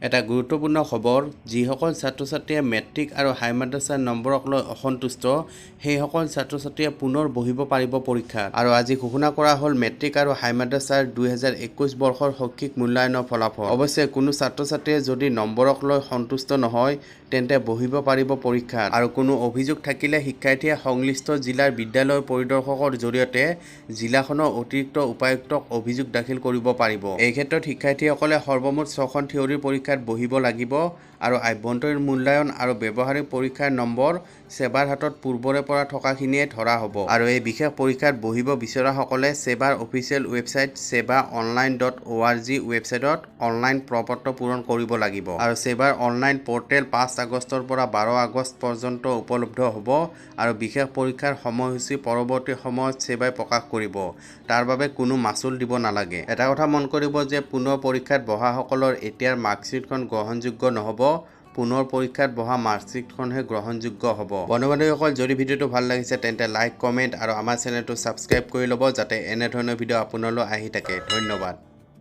এটা গুৰুত্বপূৰ্ণ খবৰ, যিসকল ছাত্ৰ ছাত্ৰীয়ে মেট্ৰিক আৰু হাই মাদ্ৰাছাৰ নম্বৰক লৈ অসন্তুষ্ট, সেইসকল ছাত্ৰ ছাত্ৰীয়ে পুনৰ বহিব পাৰিব পৰীক্ষাত। আৰু আজি ঘোষণা কৰা হ'ল মেট্ৰিক আৰু হাই মাদ্ৰাছাৰ 2021 বৰ্ষৰ শৈক্ষিক মূল্যায়নৰ ফলাফল। অৱশ্যে কোনো ছাত্ৰ ছাত্ৰীয়ে যদি নম্বৰক লৈ সন্তুষ্ট নহয়, তেন্তে বহিব পাৰিব পৰীক্ষাত। আৰু কোনো অভিযোগ থাকিলে শিক্ষাৰ্থীয়ে সংশ্লিষ্ট জিলাৰ বিদ্যালয় পৰিদৰ্শকৰ জৰিয়তে জিলাখনৰ অতিৰিক্ত উপায়ুক্তক অভিযোগ দাখিল কৰিব পাৰিব। এই ক্ষেত্ৰত শিক্ষাৰ্থীসকলে সৰ্বমুঠ 6খন থিয়ৰী পৰীক্ষাত বহিব লাগিব আৰু আভ্যন্তৰীণ মূল্যায়ন আৰু ব্যৱহাৰিক পৰীক্ষাৰ নম্বৰ ছেবাৰ হাতত পূৰ্বৰে পৰা থকাখিনিয়ে ধৰা হ'ব। আৰু এই বিশেষ পৰীক্ষাত বহিব বিচৰাসকলে ছেবাৰ অফিচিয়েল ৱেবছাইট sebaonline.org ৱেবছাইটত অনলাইন প্ৰপত্ৰ পূৰণ কৰিব লাগিব। আৰু ছেবাৰ অনলাইন পৰ্টেল 5 আগষ্টৰ পৰা 12 আগষ্ট পৰ্যন্ত উপলব্ধ হ'ব আৰু বিশেষ পৰীক্ষাৰ সময়সূচী পৰৱৰ্তী সময়ত ছেবাই প্ৰকাশ কৰিব। তাৰ বাবে কোনো মাচুল দিব নালাগে। এটা কথা মন কৰিব যে পুনৰ পৰীক্ষাত বহাসকলৰ এতিয়াৰ মাৰ্কশ্বিটখন গ্ৰহণযোগ্য নহ'ব, পুনৰ পৰীক্ষাত বহা মাৰ্কশ্বিটখনহে গ্ৰহণযোগ্য হ'ব। বন্ধু বান্ধৱীসকল, যদি ভিডিঅ'টো ভাল লাগিছে তেন্তে লাইক, কমেণ্ট আৰু আমাৰ চেনেলটো ছাবস্ক্ৰাইব কৰি ল'ব, যাতে এনেধৰণৰ ভিডিঅ' আপোনালৈ আহি থাকে। ধন্যবাদ।